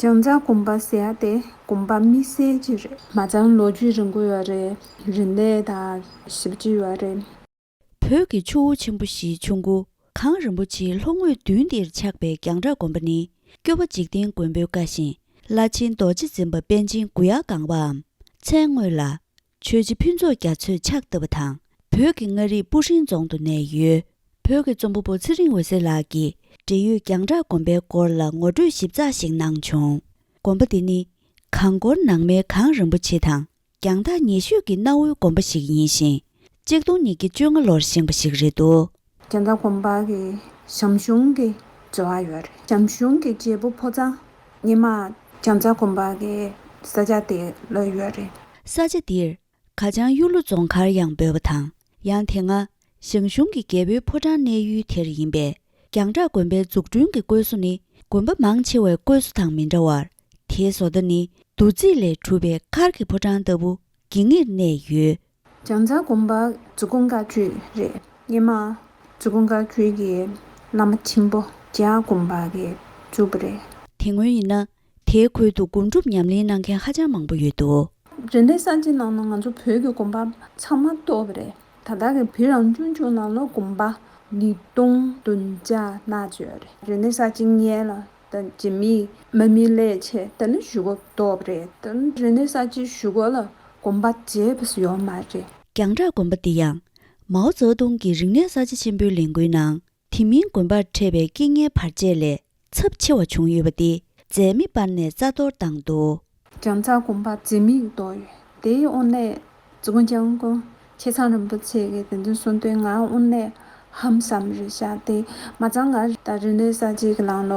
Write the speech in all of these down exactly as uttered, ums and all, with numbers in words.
བྱང་རྩ་དགོན་པ་ཟེར་ཡ་དེ་དགོན་པ་དམིགས་བསལ་ཅིག་རེད། མ་ཚང་ལོ་རྒྱུས་རིང་པོ་ཡོད་རེད། རིག་གནས་དང་ཞིབ་ཅིག་ཡོད་རེད། བོད་ཀྱི་ཆུ་བོ་ཆེན་པོ་བཞིའི་ཆུ་མགོ་གངས་རིན་པོ་ཆེའི་ལྷོ་ངོས་མདུན་དེར་ཆགས་པའི་རྒྱང་གྲགས་དགོན་པ་ནི། སྐྱོབ་པ་འཇིག་རྟེན་མགོན་པོའི་བཀའ་བཞིན་བླ་ཆེན་རྡོ་རྗེ་འཛིན་པ་པཎ་ཆེན་གུ་ཡངས་སྒང་པའམ་མཚན་དངོས་ལ། ཆོས་རྗེ་ཕུན་ཚོགས་རྒྱ་མཚོས་ཕྱག་བཏབ་པ་དང་། བོད་ཀྱི་མངའ་རིས་སྤུ་ཧྲེང་རྫོང་དུ་གནས་ཡོད། བོད་ཀྱི་རྩོམ་པ་པོ་ཚེ་རིང་འོད་ཟེར་ལགས་ཀྱིས་འབྲེལ་ཡོད་རྒྱང་གྲགས་དགོན་པའི་སྐོར་ལ་ངོ་སྤྲོད་ཞིབ་ཚགས་ཤིག་གནང་བྱུང་། དགོན་པ་འདི་ནི་གངས་སྐོར་ནང་མའི་གངས་རིན་པོ་ཆེ་དང་རྒྱང་ཐག་ཉེ་ཤོས་ཀྱི་གནའ་བོའི་དགོན་པ་ཞིག་ཡིན་ཞིང་། གཅིག་སྟོང་ཉིས་བརྒྱ་བཅོ་ལྔ་ལོར་བཞེངས་པ་ཞིག་རེད་འདུག། རྒྱང་ཐག་དགོན་པ་གི་ཞང་ཞུང་གི་རྩ་བ་ཡོད་རེད། ཞང་ཞུང་གི་རྒྱལ་པོ་ཕོ་བྲང་སྔོན་མ་རྒྱང་ཐག་དགོན་པ་གི་ས་ཆ་དེ་ལ་ཡོད་རེད། ས་ཆ་འདིར་ག་བྱང་གཡུ་ལོ་རྫོང་མཁར་ཡང་འབོད་པ་དང་། ཡང་དེ་སྔ་ཞང་ཞུང་གི་རྒྱལ་པོའི་ཕོ་བྲང་གནས་ཡུལ་དེར་ཡིན་པས། རྒྱང་གྲགས་དགོན་པའི་འཛུགས་སྐྲུན་གྱི་བཀོད་བཟོ་ནི་དགོན་པ་མང་ཆེ་བའི་བཀོད་བཟོ་དང་མི་འདྲ་བར། དེའི་བཟོ་ལྟ་ནི་རྡོ་རྩིག་ལས་གྲུབ་པའི་མཁར་གྱི་ཕོ་བྲང་ལྟ་བུ་འགྱིང་ངེར་གནས་ཡོད། རྒྱང་ཐག་དགོན་པ་འཛུགས་སྐུ་མཁར་ཁུལ་རེད། སྔོན་མ་འཛུགས་སྐུ་མཁར་ཁུལ་གྱི་བླ་མ་ཆེན་པོ་རྒྱ་དགོན་པ་གིས་བཙུགས་པ་རེད། དེ་སྔོན་ཡིན་ན། དེའི་ཁུལ་དུ་སྒོམ་སྒྲུབ་ཉམས་ལེན་གནང་མཁན་ཧ་ཅང་མང་པོ་ཡོད་འདུག། རིག་གནས་གསར་བརྗེའི་ནང་ན་ང་ཚོ་བོད་ཀྱི་དགོན་པ་ཚང་མ་གཏོར་བ་རེད། ད་ལྟ་གི་བོད་རང་སྐྱོང་ལྗོངས་ནང་ལ་དགོན་པ་ཉིས་སྟོང་བདུན་བརྒྱ་ལྔ་བཅུ་ཡོད་རེད། རིག་གནས་གསར་བརྗེ་སྔོན་ལ་ད་རྗེ་མི་མ་མི་ལས་བྱེད་དེ་ནི་གཞུག་གུ་གཏོར་བ་རེད། དེ་ནི་རིག་གནས་གསར་བརྗེའི་གཞུག་གུ་ལ་དགོན་པ་མཇལ་བ་ཡོད་མ་རེད། རྒྱང་གྲགས་དགོན་པ་འདི་ཡང་མའོ་ཙེ་ཏུང་གི་རིག་གནས་གསར་བརྗེ་ཆེན་པོའི་ལས་འགུལ་ནང་། དེ་མིན་དགོན་པར་འཕྲད་པའི་རྐྱེན་ངན་བར་ཆད་ལས་ཚབས་ཆེ་བ་བྱུང་ཡོད་པ་དེ་འཛད་མེད་སྤར་ནས་རྩ་གཏོར་བཏང་འདུག། རྒྱང་གྲགས་དགོན་པ་འཛད་མེད་ཀྱིས་གཏོར་ཡོད། དེའི་དབང་ནས་ཙི་གུང་སྐྱབས་མགོན་ཆེ་ཚང་རིན་པོ་ཆེ་གིས་དེ་ཚོ་གསུང་དུས་ང་དབང་ནས་ཧམ་བསམ་རེད་ཤག། དེ་མ་ཚང་ང་ད་རིག་གནས་གསར་བརྗེ་གི་ལམ་ལ་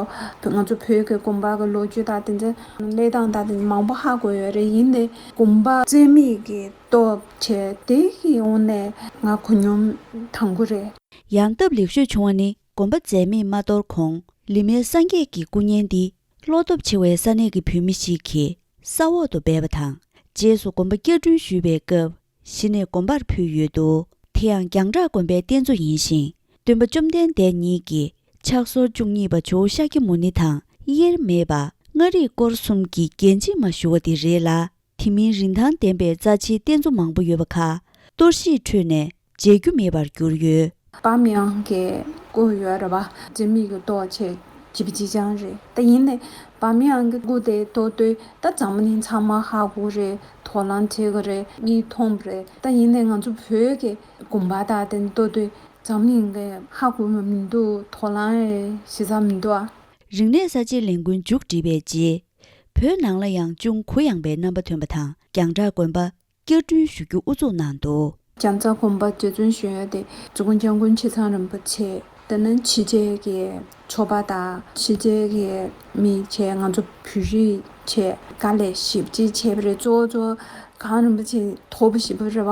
ང་ཚོ་བོད་ཀྱི་དགོན་པ་གི་ལོ་རྒྱུས་དང་དེ་ཚོ་གནས་སྟངས་དང་དེ་མང་པོ་ཧ་གོ་ཡོད་རེད། ཡིན་ནའི་དགོན་པ་འཛད་མེད་ཀྱིས་གཏོར་བྱས་དེ་གི་དབང་ནས་ང་གོ་སྙོམས་དང་པོ་རེད། ཡང་སྟབས་ལེགས་ཤོས་བྱུང་བ་ནི་དགོན་པ་འཛད་མེད་མ་གཏོར་གོང་ལི་མའི་སངས་རྒྱས་ཀྱི་སྐུ་བརྙན་འདི་བློ་སྟོབས་ཆེ་བའི་ས་གནས་ཀྱི་བོད་མི་ཞིག་གིས་ས་འོག་ཏུ་སྦས་པ་དང་། རྗེས་སུ་དགོན་པ་བསྐྱར་སྐྲུན་ཞུས་པའི་སྐབས་གཞི་ནས་དགོན་པར་ཕུལ་ཡོད་འདུག། དེ་ཡང་རྒྱང་གྲགས་དགོན་པའི་རྟེན་གཙོ་ཡིན་ཞིང་། སྟོན་པ་བཅོམ་ལྡན་འདས་ཉིད་ཀྱི་ཕྱག་སོར་བཅུ་གཉིས་པ་ཇོ་བོ་ཤཱཀྱ་མུ་ནེ་དང་དབྱེར་མེད་པ་མངའ་རིས་སྐོར་གསུམ་གྱི་རྒྱན་ཆེན་མ་ཞུ་བ་དེ་རེད་ལ། དེ་མིན་རིན་ཐང་ལྡན་པའི་རྩ་ཆེའི་རྟེན་གཙོ་མང་པོ་ཡོད་པ་ཁག་གཏོར་བཤིག་ཁྲོད་ནས་མཇལ་རྒྱུ་མེད་པར་གྱུར་ཡོད། བྷ་མི་ཡང་གི་སྐུ་ཡོད་རེད་པ། འཛད་མེད་ཀྱིས་གཏོར་བྱས་བྱིས་པ་གཅིག་རྐྱང་རེད། ད་ཡིན་ནའི་བྷ་མི་ཡང་གི་སྐུ་དེ་གཏོར་དུས་ད་འཛམ་བུ་གླིང་ཚང་མ་ཧ་གོ་རེད། དོ་སྣང་བྱེད་གི་རེད། མིག་མཐོང་གི་རེད། ད་ཡིན་ནའི་ང་ཚོ་བོད་ཀྱི་དགོན་པ་དག་དེ་གཏོར་དུས་འཛམ་གླིང་གི་ཧ་གོ་བ་མི་འདུག། དོ་སྣང་ཞེ་ས་མི་འདུག་ཨ། རིག་གནས་གསར་བརྗེའི་ལས་འགུལ་མཇུག་བསྒྲིལ་བའི་རྗེས། བོད་ནང་ལ་ཡང་ཅུང་གུ་ཡངས་པའི་རྣམ་པ་ཐོན་པ་དང་། རྒྱང་གྲགས་དགོན་པ་བསྐྱར་སྐྲུན་ཞུ་རྒྱུ་ཨུ་ཚུགས་གནང་འདུག། རྒྱང་གྲགས་དགོན་པ་བསྐྱར་སྐྲུན་ཞུ་ཡ་དེ་ཙི་གུང་སྐྱབས་མགོན་ཆེ་ཚང་རིན་པོ་ཆེ། དེ་ནས་ཕྱི་རྒྱལ་གྱི་ཚོགས་པ་དང་ཕྱི་རྒྱལ་གྱི་མི་བྱས། ང་ཚོ་བོད་རིགས་བྱས། དཀའ་ལས་ཞེ་པོ་ཅིག་བྱས་པ་རེད། གཙོ་བོ་གཙོ་བོ་གངས་རིན་པོ་ཆེ་ཐོབ་པ་ཞེ་པོ་རེད་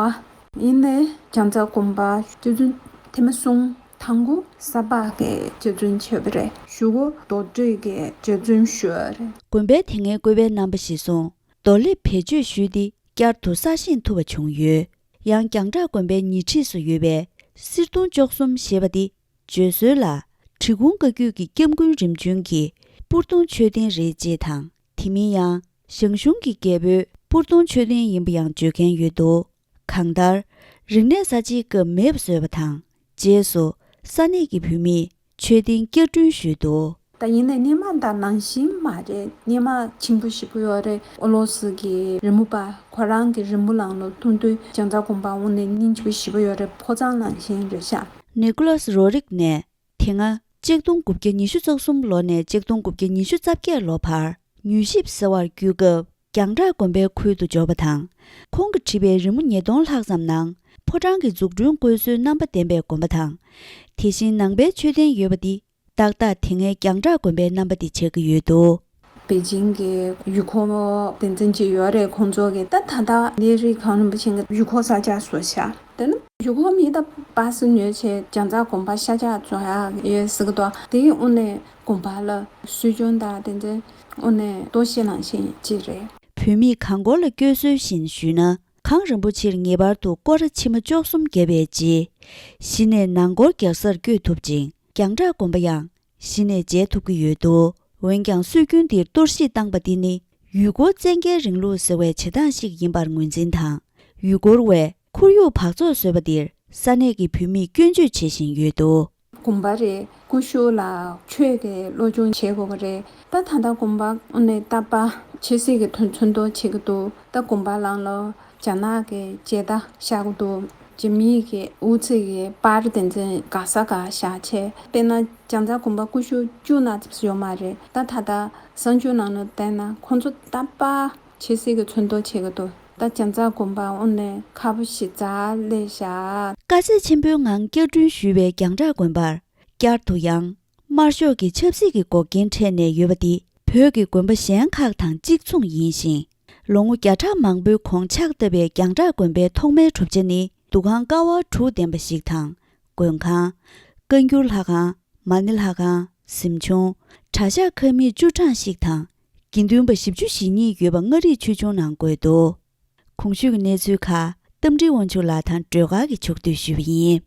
པ། ཡིན་ནའི་རྒྱང་གྲགས་དགོན་པ་བསྐྱར་སྐྲུན་ཐེངས་མ་གསུམ། དང་པོ་ས་ཕག་གིས་བསྐྱར་སྐྲུན་བྱས་པ་རེད། གཞུག་གུ་རྡོ་སྒྲིག་གིས་བསྐྱར་སྐྲུན་ཞུས་པ་རེད། དགོན་པའི་དེ་སྔའི་བཀོད་པའི་རྣམ་པ་གཞིར་བཟུང་རྡོ་ལེབ་བེད་སྤྱོད་ཞུས་ཏེ་བསྐྱར་དུ་གསར་བཞེངས་ཐུབ་པ་བྱུང་ཡོད། ཡང་རྒྱང་གྲགས་དགོན་པའི་ཉེ་འཁྲིས་སུ་ཡོད་པའི་གསེར་གདུང་བཅུ་གསུམ་ཞེས་པ་འདི་བརྗོད་སྲོལ་ལ། འབྲི་གུང་བཀའ་བརྒྱུད་ཀྱི་སྐྱབས་མགོན་རིམ་བྱོན་གྱི་སྤུར་གདུང་མཆོད་རྟེན་རེད་ཅེས་དང་། དེ་མིན་ཡང་ཞང་ཞུང་གི་རྒྱལ་པོའི་སྤུར་གདུང་མཆོད་རྟེན་ཡིན་པ་ཡང་བརྗོད་མཁན་ཡོད་འདུག། གང་ལྟར། རིག་གནས་གསར་བརྗེའི་སྐབས་མེད་པ་བཟོས་པ་དང་། རྗེས་སུ་ས་གནས་ཀྱི་བོད་མིས་མཆོད་རྟེན་བསྐྱར་སྐྲུན་ཞུས་འདུག། ད་ཡིན་ནའི་སྔོན་མ་དང་ནང་བཞིན་མ་རེད། སྔོན་མ་ཆེན་པོ་ཞེ་པོ་ཡོད་རེད། ཨོ་ལོ་སི་གི་རི་མོ་པ་ཁོ་རང་གི་རི་མོ་ལམ་ལ་མཐོང་དུས་རྒྱང་གྲགས་དགོན་པ་དངོས་གནས་སྙིང་རྗེ་པོ་ཞེ་པོ་ཡོད་རེད། ཕོ་བྲང་ནང་བཞིན་རེད་ཤག། ནི་ཀོ་ལ་སི་རོ་རིག་ནས། དེ་སྔ་གཅིག་སྟོང་དགུ་བརྒྱ་ཉི་ཤུ་རྩ་གསུམ་ལོ་ནས་གཅིག་སྟོང་དགུ་བརྒྱ་ཉི་ཤུ་རྩ་བརྒྱད་ལོ་བར་མྱུལ་ཞིབ་ཟེར་བར་བརྒྱུད་སྐབས། རྒྱང་གྲགས་དགོན་པའི་ཁུལ་དུ་འབྱོར་བ་དང་། ཁོང་གིས་བྲིས་པའི་རི་མོ་ཉིས་སྟོང་ལྷག་ཙམ་ནང་ཕོ་བྲང་གི་འཛུགས་སྐྲུན་བཀོད་སྲོལ་རྣམ་པ་ལྡན་པའི་དགོན་པ་དང་། དེ་བཞིན་ནང་པའི་མཆོད་རྟེན་ཡོད་པ་འདི་ཏག་ཏག་དེ་སྔའི་རྒྱང་གྲགས་དགོན་པའི་རྣམ་པ་འདི་ཆགས་ཀྱི་ཡོད་འདུག། པེ་ཅིང་གི་ཡུལ་སྐོར་སྡེ་ཚན་ཅིག་ཡོད་རེད། ཁོང་ཚོ་གིས་ད་ད་ལྟ་གནས་རི་གངས་རིན་པོ་ཆེ་གི་ཡུལ་སྐོར་ས་ཆ་བཟོས་ཤག། དེ་ནི་ཡུལ་སྐོར་མི་ད་པ་སི་ཉོས་བྱས་རྒྱང་གྲགས་དགོན་པ་ཤར་རྒྱག་བཟོ་ཡག་ཡོད་ཟེར་གི་འདུག། དེའི་དབང་ནས་དགོན་པ་ལ་གསོ་སྐྱོང་དང་དེ་ཚོའི་དབང་ནས་གཏོར་བཤིག་ནང་བཞིན་ཅིག་རེད། བོད་མིས་གངས་སྐོར་ལ་སྐྱོད་སྲོལ་བཞིན་ཞུས་ན། གངས་རིན་པོ་ཆེར་ངེས་པར་དུ་སྐོར་ར་ཕྱི་མ་བཅུ་གསུམ་བརྒྱབ་པའི་རྗེས། གཞི་ནས་ནང་སྐོར་རྒྱག་སར་བསྐྱོད་ཐུབ་ཅིང་། རྒྱང་གྲགས་དགོན་པ་ཡང་གཞི་ནས་མཇལ་ཐུབ་ཀྱི་ཡོད་འདུག། འོན་ཀྱང་སྲོལ་རྒྱུན་འདིར་གཏོར་བཤིག་བཏང་པ་འདི་ནི་ཡུལ་སྐོར་བཙན་རྒྱལ་རིང་ལུགས་ཟེར་བའི་བྱེད་སྟངས་ཤིག་ཡིན་པར་ངོས་འཛིན་དང་། ཡུལ་སྐོར་བས་ཁོར་ཡུག་འབག་བཙོག་བཟོས་པ་འདིར་ས་གནས་ཀྱི་བོད་མིས་སྐྱོན་བརྗོད་བྱེད་བཞིན་ཡོད་འདུག། དགོན་པ་རེད། སྐུ་ཞབས་ལ་ཆོས་ཀྱི་སློབ་སྦྱོང་བྱེད་དགོས་པ་རེད། ད་ད་ལྟ་དགོན་པ་དངོས་གནས་རྟག་པར་ཆབ་སྲིད་ཀྱི་དོན་མཚོན་མདོག་བྱེད་ཀྱི་འདུག། ད་དགོན་པ་ནང་ལ་རྒྱ་ནག་གི་མཇལ་དར་བཞག་གི་འདུག། རྒྱ་མིའི་གི་དབུ་ཚད་ཀྱི་པར་དེ་ཚོ་ག་ས་ག་བཞག་བྱས། དཔེར་ན་རྒྱ་མཚོ་དགོན་པ་སྐུ་ཞབས་བཅུ་ཙམ་ཡོད་མ་རེད། ད་ད་ལྟ་གསར་འགྱུར་ནང་ལ་བལྟས་ན་ཁོང་ཚོ་རྟག་པར་ཆབ་སྲིད་ཀྱི་མཚོན་མདོག་བྱེད་ཀྱི་འདུག། ད་རྒྱ་མཚོ་དགོན་པ་དངོས་གནས་ཁག་པོ་ཞེ་དྲག་སླེབས་བཞག། དཀའ་ཚེགས་ཆེན་པོའི་ངང་བསྐྱར་སྐྲུན་ཞུས་པའི་རྒྱང་བསྒྲགས་དགོན་པར་བསྐྱར་དུ་ཡང་དམར་ཤོག་གི་ཆབ་སྲིད་ཀྱི་འགོག་རྐྱེན་འཕྲད་ནས་ཡོད་པ་འདི་བོད་ཀྱི་དགོན་པ་གཞན་ཁག་དང་གཅིག་མཚུངས་ཡིན་ཞིང་། ལོ་ངོ་བརྒྱ་ཕྲག་མང་པོའི་གོང་ཕྱག་བཏབ་པའི་རྒྱང་བསྒྲགས་དགོན་པའི་ཐོག་མའི་གྲུབ་ཆ་ནི་འདུ་ཁང་ཀ་བ་དྲུག་ལྡན་པ་ཞིག་དང་། མགོན་ཁང་། བཀའ་འགྱུར་ལྷ་ཁང་། མ་ཎི་ལྷ་ཁང་། གཟིམ་ཆུང་། གྲྭ་ཤག་ཁང་མིག་བཅུ་གྲངས་ཤིག་དང་། དགེ་འདུན་པ་བཞི་བཅུ་ཞེ་གཉིས་ཡོད་པ་མངའ་རིས་ཆོས་འབྱུང་ནང་འཁོད་འདུག། གོང་ཞུས་ཀྱི་གནས་ཚུལ་ཁག་རྟ་མགྲིན་དབང་ཕྱུག་ལགས་དང་སྒྲོལ་དཀར་གྱིས་ཕྱོགས་བསྡུས་ཞུས་པ་ཡིན།